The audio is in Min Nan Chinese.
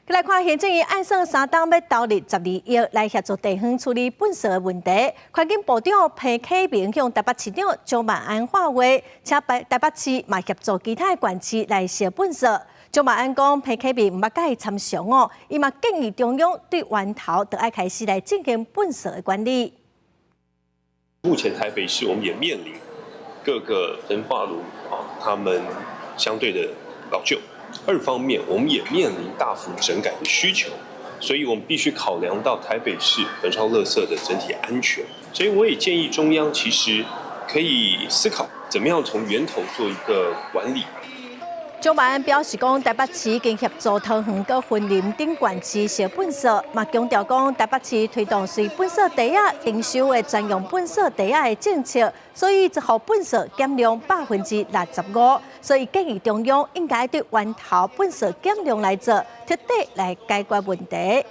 來看行政院按算3冬欲投入12億來協助地方處理糞埽的問題。環境部長彭啟明向台北市長蔣萬安喊話，請台北市嘛協助其他的縣市來燒糞埽。蔣萬安講，彭啟明毋捌共伊參詳哦，伊嘛建議中央對源頭就愛開始來進行糞埽的管理。目前台北市我們也面臨各個焚化爐啊，他們相對的老舊。二方面，我們也面臨大幅整改的需求，所以我們必須考量到台北市焚燒垃圾的整體安全。所以我也建議中央其實可以思考，怎麼樣從源頭做一個管理。蔣萬安表示講，台北市已經協助桃園、佮雲林等縣市燒糞埽，嘛強調講，台北市推動隨糞埽袋仔徵收的專用糞埽袋仔的政策，所以就予糞埽減量65%。所以建議中央應該對源頭糞埽減量來做，徹底來解決問題。